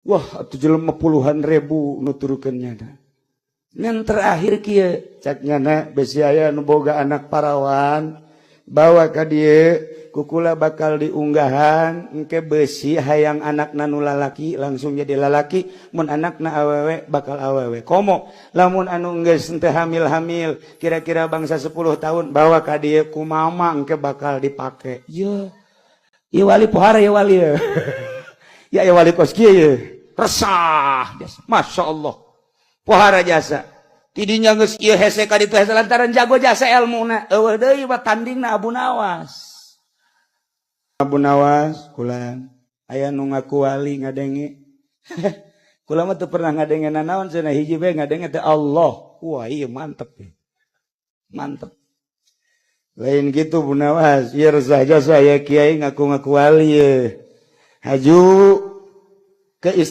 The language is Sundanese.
Wah, atuh jelema puluhan ribu nuturkeun nyana. Ngan terakhir kieu cak nyana, besi aya nu boga anak parawan, bawa ka dieu kukula bakal diunggahan. Engke besi hayang anakna nu lalaki langsung jadi lalaki, mun anakna awewe bakal awewe. Komo lamun anu geus henteu hamil-hamil, kira-kira bangsa 10 tahun, bawa ka dieu ku mama engke bakal dipake. Ye ieu wali pohara, ieu wali ye. Ya, ya wali kos kieu ye. Resah jasa. Masya Allah, pohara jasa tidinya geus ieu hese ka ditu hese lantaran jago jasa ilmuna. Eueuh deui mah tandingna Abu Nawas. Abu Nawas kula aya nu ngaku wali ngadenge. Kula mah teu pernah ngadenge nanaon cenah, hiji bae ngadenge teh Allah. Wah, iya mantep ya. Mantep. Lain gitu, Bu Nawas, ieu resah jasa ya kiai ngaku-ngaku wali ye. Haju ke istana.